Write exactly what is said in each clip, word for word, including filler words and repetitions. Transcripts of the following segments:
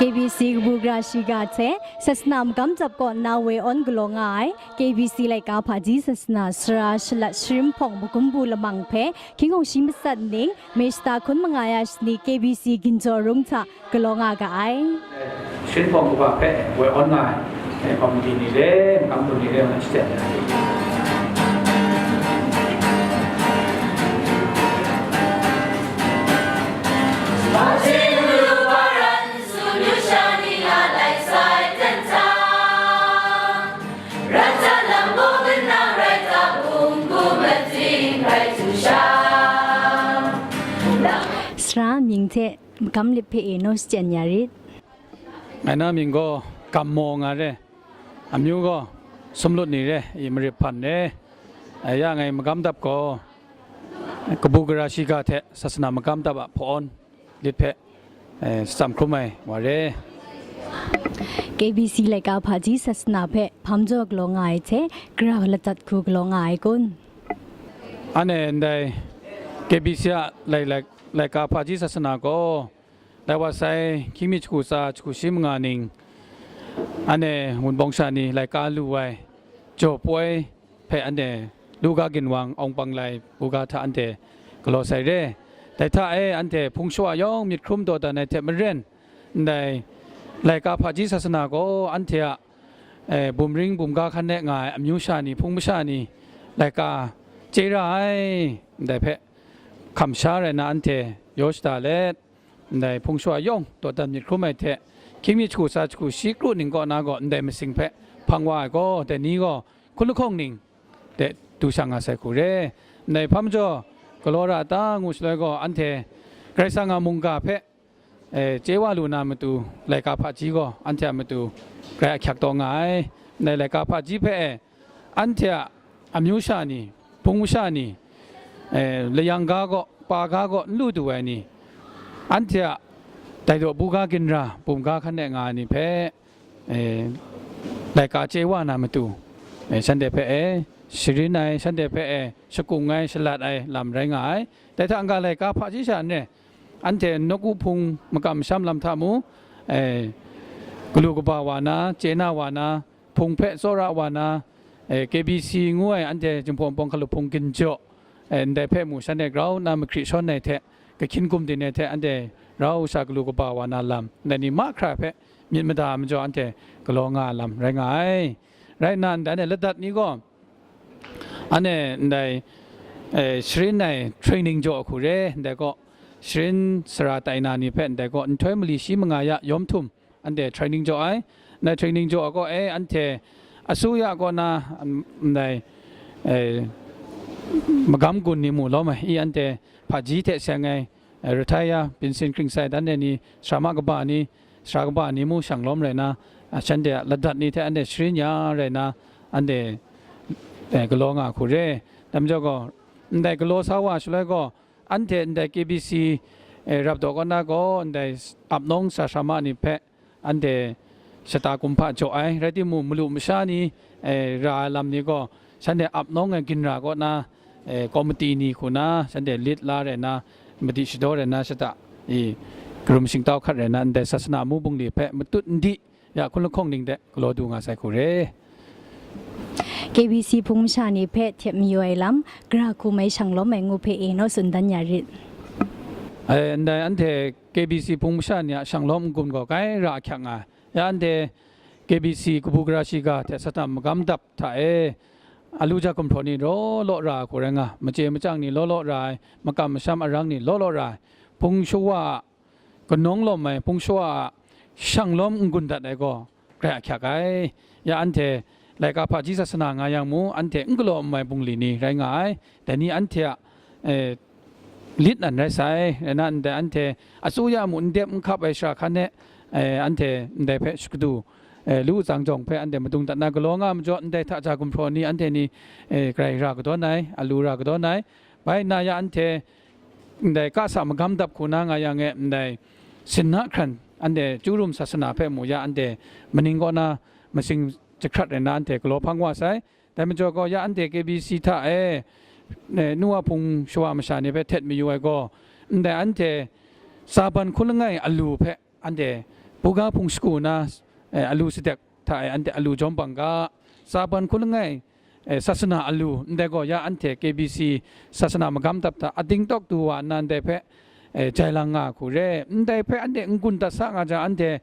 K B C kabu gara shiga hte sasana magam dap kaw nna woi awn galaw nga ai K B C laika hpaji sasana sara shalat sharim hpawng magumbu lamang hpe hkying hkungshi matsat ning, May shata hkun manga ya shani K B C ginjaw rung hta galaw nga ga ai. Sharim hpawng kaba hpe woi awn nga ai, eh, komiti ni le, makam gun ni le, ngai shachyen ai. Sara mying hte magam lip hpe e naw shachyen ya rit. Ngai na mying gaw Gammaw nga re, amyu gaw Sumlut ni re, i Marip hpan re. Ya ngai magam dap gaw kabu gara shiga hte sasana magam dap a hpawn lit hpe, eh, shachyam hkrum ai wa re. K B C laika hpaji sasana hpe hpam jaw galaw nga ai hte, gara ladat hku galaw nga ai kun? Anhte ndai K B C a lai, lai, laika hpaji sasana gaw, lai wa sai hkying mi jahku tsa jahku shi manga ning, anhte Wunpawng sha ni laika lu ai jaw poi hpe anhte Luga ginwang awng panglai buga hta anhte galaw sai re. Dai hta e anhte hpung shawa yawng myit hkrum dawdan ai hte maren, ndai laika hpaji sasana gaw anhte a, eh, bumring bumga hkan e nga ai amyu sha ni, hpung masha ni, laika chye ra ai, ndai hpe hkam sha rai na anhte yaw shada let, ndai hpung shawa yawng dawdan myit hkrum ai hte, hkying mi jahku tsa jahku shi kru ning kaw na gaw ndai masing hpe hpang wa ai gaw, dai ni gaw hkun lahkawng ning de du shang nga sai hku re. Ndai hpa majaw galaw ra ta ngu shaloi gaw, anhte Karai Kasang a mungga hpe, eh, chye wa lu na matu, laika hpaji gaw anhte a matu grai ahkyak taw nga ai. Ndai laika hpaji hpe e, anhte a amyu sha ni, hpung masha ni, eh, layang ga gaw, pa ga gaw n lu du ai ni, anhte a dai daw buga ginra, bumga hkan e nga ai ni hpe, eh, laika chye wa na matu, eh, shanhte hpe e sharin ai, shanhte hpe e shakung ai, shalat ai lam rai nga ai. Dai hta n-ga laika hpaji sha n re, anhte nawku hpung makam masham lam hta mu, eh, galu kaba wa na, chye na wa na, hpung hpe tsawra wa na, eh, K B C ngu ai anhte Jinghpaw Wunpawng hkalup hpung ginjaw, eh, ndai hpe mu shanhte grau nna mahkri shawn ai hte, kahkyin gumdin ai hte anhte rau sha galu kaba wa na lam, ndai ni mahkra hpe myit mada ai majaw anhte galaw nga ai lam rai nga ai. Rai nna, ndai anhte ladat ni gaw, anhte ndai, eh, sharin ai training jaw hku re, ndai kaw, sharin sara tai na ni hpe ndai kaw, nhtoi mali shi manga ya yawm htum, anhte training jaw ai. Ndai training jaw ai kaw e, anhte asuya kaw na, mm, ndai, eh, magam gun ni mu lawm ai, i anhte hpaji hte seng ai, eh, retire, pinsin hkring sai dan de ni, sara ma kaba ni, sara kaba ni mu shang lawm rai na, ah, shanhte a ladat ni hte anhte sharin ya rai na, anhte, eh, galaw nga hku re. Dai majaw gaw, ndai galaw sa wa shaloi gaw, anhte ndai K B C, eh, rap daw kaw na gaw, ndai s-, ap nawng sara sara ma ni hpe, anhte shata kumhpa jaw ai, rai timung, malu masha ni, eh, ra ai lam ni gaw, shanhte ap nawng ai ginra kaw na, eh, komiti ni hku na, shanhte lit la rai na, madi shadaw rai na, shata i karum shingtau hkat rai na, ndai sasana mu bungli hpe matut n di ya hkun lahkawng ning de galaw du nga sai hku re. K B C hpung masha ni hpe htet mayu ai lam, gara hku mai shang lawm ai ngu hpe e naw tsun dan ya rit. Eh, ndai anhte K B C hpung masha ni a shang lawm n-gun gaw grai ra ahkyak nga ai. Ya anhte K B C kabu gara shiga hte sasana magam dap hta e, alu ja gumhpraw ni law law ra ai hku rai nga, machye machyang ni law law ra ai, makam masham arang ni law law ra ai, hpung shawa a kanawng lawm ai, hpung shawa a shang lawm n-gun dat ai gaw grai ahkyak ai. Ya anhte laika hpaji sasana nga yang mu, anhte n galaw n mai bungli ni rai nga ai. Dai ni anhte a, eh, lit nan rai sai, rai na ndai anhte asuya mu n dep n hkap ai shara hkan e, eh, anhte ndai hpe shakadu, eh, lu tsang jawng hpe anhte madung dat na galaw nga majaw, ndai hta ja gumhpraw ni anhte ni, eh, grai ra kadawn ai, alu ra kadawn ai, bai nna ya anhte ndai kasa magam dap hku na nga yang e, ndai sinna hkran anhte Chyu rum sasana hpe mu ya, anhte maning kaw na masing jahkrat rai na anhte galaw hpang wa sai. Dai majaw gaw, ya anhte K B C hta e, e, nu wa hpung shawa masha ni hpe htet mayu ai gaw, ndai anhte tsaban hkun langai alu hpe anhte buga hpung shagu na, eh, alu sadek hta e anhte alu jawm bang ga, tsaban hku langai, eh, sasana alu, ndai gaw ya anhte K B C sasana magam dap hta ading tawk du wa nna ndai hpe, eh, jai lang nga hku re. Ndai hpe anhte n-gun dat sa nga jang, anhte,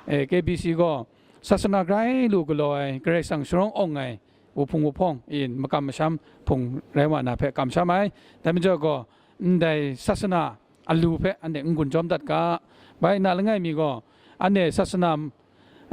eh, K B C gaw sasana grai lu galaw ai, Karai Kasang sharawng awng ai, wuhpung wuhpawng in makam masham hpung rai wa na hpe kamsham ai. Dai majaw gaw, ndai sasana alu hpe anhte n-gun jawm dat ga. Bai nna langai mi gaw, anhte sasana,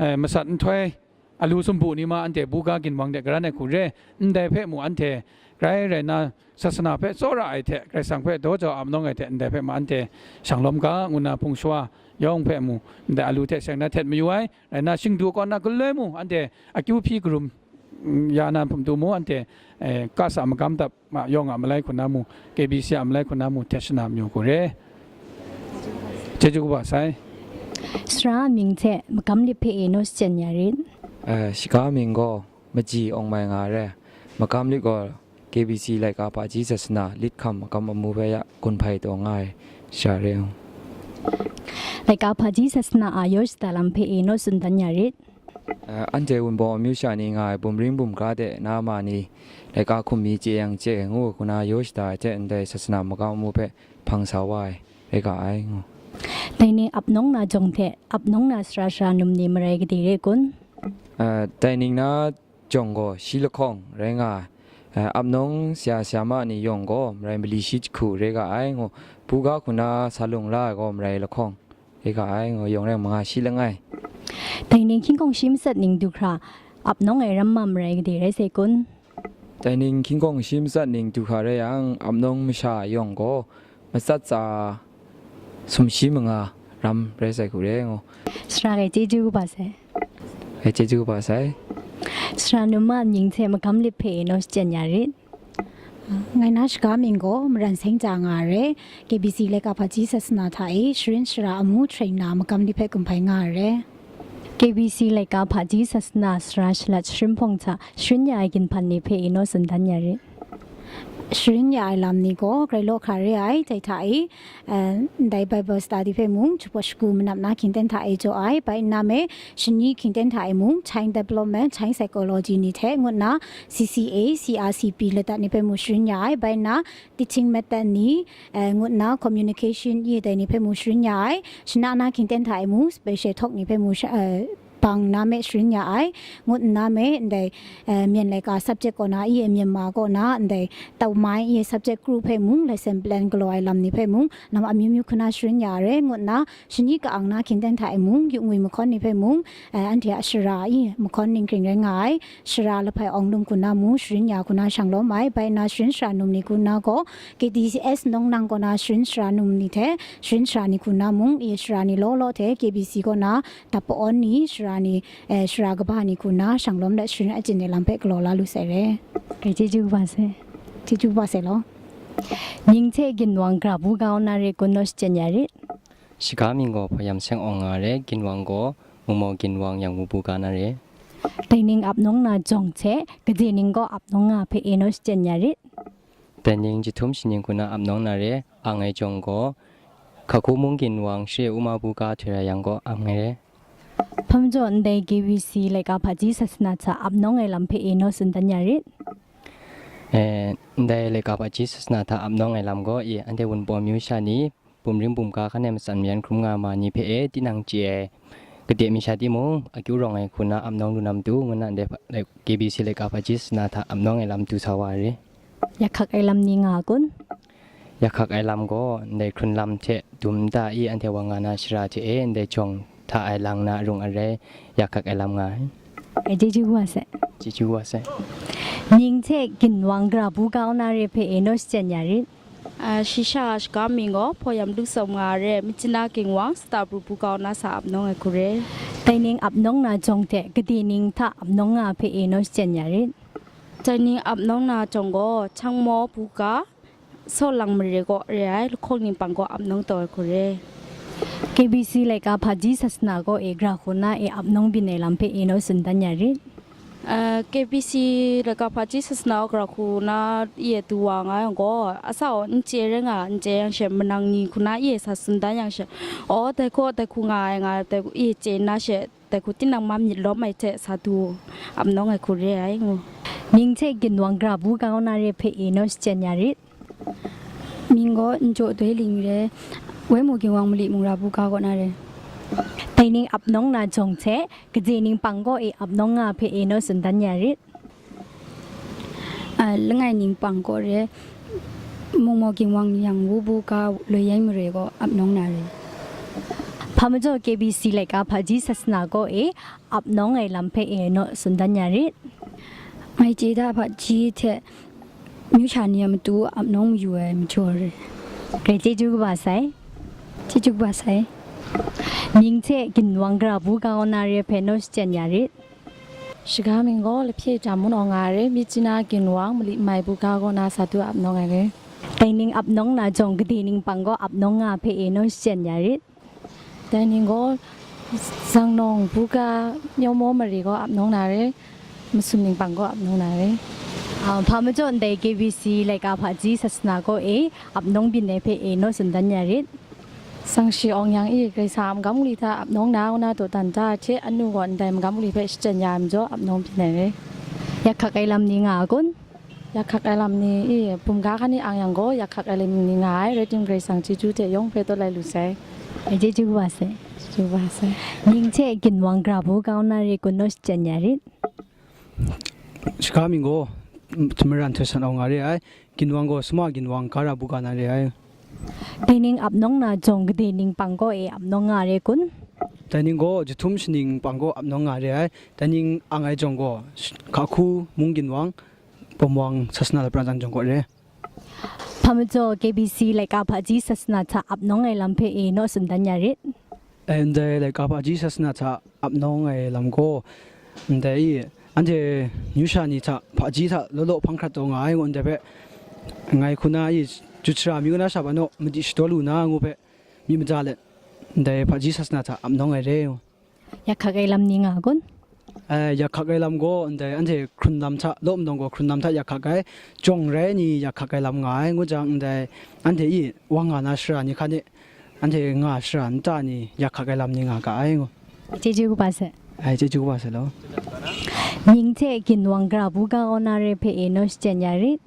eh, masat nhtoi, alu sumpu ni ma anhte buga ginwang de garan ai hku re, ndai hpe mu anhte grai rai nna, sasana hpe tsawra ai hte, Karai Kasang hpe daw jau ap nawng ai hte, ndai hpe ma anhte shang lawm ga, ngu nna hpung shawa yawng hpe mu, ndai alu hte seng na htet mayu ai, rai nna, shingdu kaw na galoi mu, anhte akyu hpyi karum, mm, ya na hpum tu mu, anhte, eh, kasa magam dap ma yawng a malai hku na mu, K B C a malai hku na mu, htet shana mayu hku re. Chyeju kaba sai. Sara a mying hte magam lip hpe e naw shachyen ya rit. Eh, shiga mying gaw, Maji Awng Mai nga ai re. Magam lip gaw, K B C laika hpaji sasana lit hkam magam amu hpe ya gun hpai taw nga ai sha re. Laika hpaji sasana a yaw shada lam hpe e naw tsun dan ya rit. Eh, anhte Wunpawng amyu sha ni nga ai bumring bumga de na ma ni, laika hkum mi chye yang chye ngu, hku na yaw shada ai hte ndai sasana magam amu hpe hpang sa wa ai, rai ga ai ngu. Dai ni ap nawng na jawng hte ap nawng na sara sara num ni marai gade re kun? Eh, dai ning na jawng gaw shi lahkawng rai nga ai. Eh, ap nawng saya sayama ni yawng gaw marai mali shi jahku rai ga ai ngu, buga hku na sa lung la ai gaw marai lahkawng rai ga ai ngu, yawng rai manga shi langai. Dai ning hkying hkawng shi matsat ning du hkra ap nawng ai ram ma marai gade rai sai kun? Dai ning hkying hkawng shi matsat ning du hkra rai yang, ap nawng masha yawng gaw matsat tsa sumshi manga ram rai sai hku re ngu. Sara e chyeju kaba sai. E chyeju kaba sai. Sara num a mying hte magam lip hpe e naw shachyen ya rit. Ngai na shiga mying gaw Maran Seng Ja nga ai re, K B C laika hpaji sasana hta e sharin shara amu train na magam lip hpe gun hpai nga ai re. K B C laika hpaji sasana sara shalat sharin hpawng hta sharin ya ai ginhpan ni hpe e naw tsun dan ya rit. Sharin ya ai lam ni gaw grai law hkra re ai, dai hta e, eh, ndai Bible study hpe mung, jupawt shagu manap na hkyingten hta e jaw ai, bai nna me, shani hkyingten hta e mung, child development, child psychology ni hte ngut nna, C C A, C R C P ladat ni hpe mung sharin ya ai, bai nna, teaching method ni, eh, ngut nna, communication i dai ni hpe mung sharin ya ai, shana na hkyingten hta e mung, special talk ni hpe mung sha-, eh, bang nna me sharin ya ai, ngut nna me, ndai, eh, myen laika subject kaw na i e, Myanmar kaw na, ndai, tau mai i e subject group hpe mung, lesson plan galaw ai lam ni hpe mung, lam amyu myu hku na sharin ya ai re, ngut nna, shani ka-ang na hkyingten hta e mung, yu ngwi mahkawn ni hpe mung, eh, anhte a shara i mahkawn ninghkring rai nga ai, shara lahpai awng lum hku na mung, sharin ya hku na shang lawm ai, bai nna sharin shara num ni hku na gaw, K T C S nawng nang kaw na sharin shara num ni hte, sharin shara ni hku na mung, i shara ni law law hte, K B C kaw na, dap pa-awn ni, shara ni, eh, shara kaba ni hku nna, shang lawm let sharin achyin ai lam hpe galaw la lu sai re. Dai chyeju kaba sai. Chyeju kaba sai law. Mying hte ginwang gara bu ga na re kun naw shachyen ya rit. Shiga mying gaw Hpawm Seng Awng nga re, ginwang gaw Mungmaw ginwang yang mu bu ga na re. Dai ning ap nawng na jawng hte, kaji ning gaw ap nawng nga hpe e naw shachyen ya rit. Dai ning jahtum shaning hku na ap nawng na re, ang ai jawng gaw, Hkaku mung ginwang share uma bu ga htoi rai yang gaw ang ai re. Hpang jaw ndai K B C laika hpaji sasana hta ap nawng ai lam hpe e naw tsun dan ya rit. Eh, ndai laika hpaji sasana hta ap nawng ai lam gaw, i, anhte Wunpawng amyu sha ni, bumring bumga hkan e matsan mayan hkrum nga ma ni hpe e, tinang chye ai, kade mi sha timung, akyu rawng ai hku na ap nawng lu na matu, ngu nna ndai hpa-, lai-, K B C laika hpaji sasana hta ap nawng ai lam du sa wa ai re. Yak hkak ai lam ni nga kun? Yak hkak ai lam gaw, ndai hkrun lam hte dum nta i anhte wa nga na shara hte e, ndai jawng hta e lang na arung arai, yak hkak ai lam nga ai. Dai chyeju wa sai. Chyeju wa sai. Mying hte ginwang gara bu ga na re hpe e naw shachyen ya rit. Ah, shi sha shiga mying gaw Hpawm Lu Sawm nga ai re, Myitkyina ginwang Sata Pru bu ga na sa ap nawng ai hku re. Dai ning ap nawng na jawng hte, kade ning hta ap nawng nga hpe e naw shachyen ya rit. Dai ning ap nawng na jawng gaw, Changmaw bu ga, Sawlang mare kaw re ai, lahkawng ning pang gaw ap nawng taw ai hku re. K B C laika hpaji sasana kaw e gara hku na e ap nawng byin ai lam hpe e naw tsun dan ya rit. Uh, K B C laika hpaji sasana o gara hku na iye du wa nga yang gaw, asa o n chye rai nga, n chye yang she, manang ni hku na iye sa tsun dan yang she, o, dai hku, dai hku nga ai nga, dai hku iye chye nna she, dai hku tinang ma myit lawm ai hte sa du ap nawng ai hku re ai ngu. Ning hte ginwang gara bu ga na re hpe e naw shachyen ya rit. Ning gaw n jaw doi ling re, wai mu ginwang mali mung ra bu ga kaw na re. Dai ning ap nawng na jawng hte, kaji ning pang gaw e ap nawng nga hpe e naw tsun dan ya rit. A, langai ning pang gaw re, mung maw ginwang yang wu bu ga loi yai mare gaw ap nawng na re. Hpa majaw K B C laika hpaji sasana gaw e ap nawng ai lam hpe e naw tsun dan ya rit. Ngai chye da hpaji hte myu sha ni a matu ap nawng mayu ai majaw re. Grai chyeju kaba sai. Chyeju kaba sai. Ning hte ginwang gara bu ga na re hpe naw shachyen ya rit. Shiga mying gaw lahpye jam mun awng nga ai re, myit chyi na ginwang mali mai bu ga gaw na sa du ap nawng ai re. Dai ning ap nawng na jawng, kade ning pang gaw ap nawng nga hpe e naw shachyen ya rit. Dai ning gaw zangnawng bu ga myaw maw mare gaw ap nawng na re, masum ning pang gaw ap nawng na re. Ah, hpa majaw ndai K B C laika hpaji sasana gaw e ap nawng byin ai hpe e naw tsun dan ya rit. Sangshi awng yang i, Karai Kasang a magam gali hta ap nawng na, ngu na dawdan da ai hte, anu gaw ndai magam gali hpe shachyen ya ai majaw ap nawng byin ai re. Yak hkak ai lam ni nga a kun? Yak hkak ai lam ni i, bum ga hkan ni ang yang gaw, yak hkak ai lam ni nga ai, rai timung, Karai Kasang chyeju hte yawng hpe taw lai lu sai. Ai, chyeju kaba sai. Chyeju kaba sai. Ning hte ginwang gara bu ga na re kun naw shachyen ya rit. Shiga mying gaw, mm, Tamaran hte san awng nga re ai. Ginwang gaw, sama ginwang gara bu ga na re ai. Dai ning ap nawng na jawng, kade ning pang gaw e ap nawng nga re kun? Dai ning gaw, jahtum shaning pang gaw ap nawng nga re ai. Dai ning ang ai jawng gaw, sh-, Hkahku mung ginwang, Bawmwang sasana lapran jang jawng gaw re. Hpa majaw K B C laika hpaji sasana hta ap nawng ai lam hpe e naw tsun dan ya rit. E, ndai laika hpaji sasana hta ap nawng ai lam gaw, ndai i, anhte myu sha ni hta hpaji hta law law hpang hkrat taw nga ai ngu, ndai hpe ngai hku na i, Jut Sara amyu na sha hpa naw madi shadaw lu na ngu hpe myit mada let, ndai hpaji sasana hta ap nawng ai re. Yak hkak ai lam ni nga kun? Eh, yak hkak ai lam gaw, ndai anhte hkrun lam hta, law mudawng gaw hkrun lam hta yak hkak ai, jawng rai ni yak hkak ai lam nga ai, ngu jang, ndai anhte i wa nga na shara ni hkan e, anhte nga shara nta ni yak hkak ai lam ni nga ga ai, ngu. Chyeju kaba sai. Ai, chyeju kaba sai law. Ning hte ginwang gara bu ga na re hpe e naw shachyen ya rit.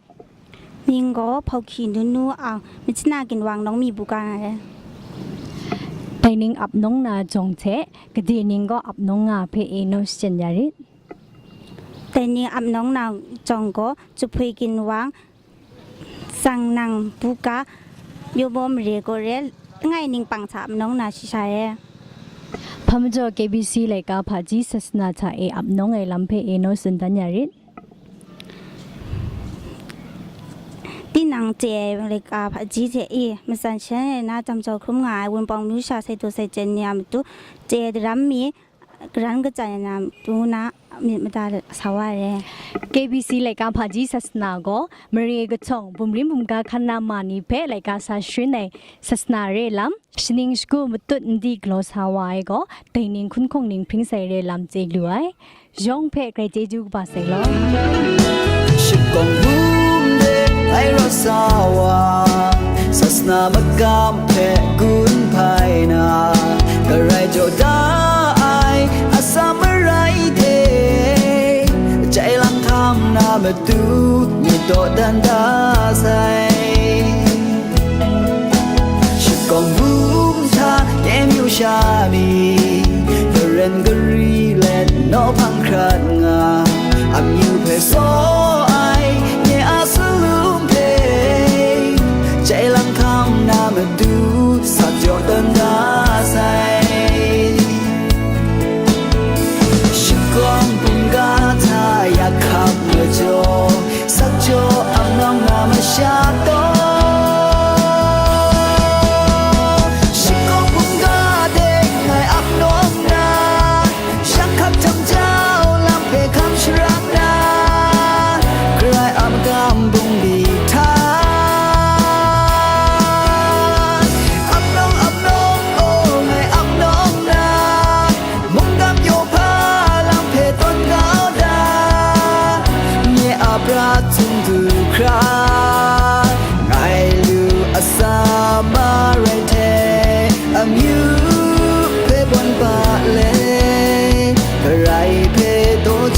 Ning gaw hpauhki nunu ang, machana ginwang nawng mi bu ga na re. Dai ning ap nawng na jawng hte, kade ning gaw ap nawng nga hpe e naw shachyen ya rit. Dai ning ap nawng na jawng gaw, jahpoi ginwang, zangnang bu ga, myaw maw mare gaw re, langai ning pang hta ap nawng na shisha e. Hpa majaw K B C laika hpaji sasana hta e ap nawng ai lam hpe e naw tsun dan ya rit. Tinang chye ai laika hpaji hte e, matsan shan ai na jam jau hkrum nga ai Wunpawng myu sha sai daw sai chyen ni a matu, chye daram mi, karan kachyan ai na matu na myit mada sa wa ai. K B C laika hpaji sasana gaw, mare kahtawng, bumrim bumga hkan na ma ni hpe laika sa sharin ai sasana re lam, shaning shagu matut ndi galaw sa wa ai gaw, dai ning hkun hkawng ning hpring sai re lam chye lu ai. Yawng hpe grai chyeju kaba sai law. Shakawng bum de ai rawt sa wa, sasana magam hpe gun hpai na, garai jaw da ai atsam marai hte, jai lang hkam na matu, myit dawdan da sai. Shakawng bum hta, kemyu sha ni, maren gari let nawhpang hkrat nga, amyu hpe saw ai, nye a salum hpe, jai lang hkam na matu, sa jaw tawn da sai. Shakawng bungga hta yak hkap majaw, sak jaw ap nawng na masha taw, shakawng bungga de ngai ap nawng na, shang hkap htam jau lam hpe hkam sharang na,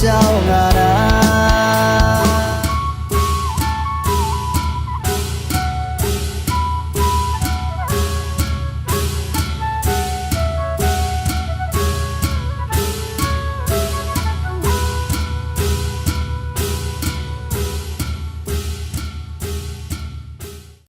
jau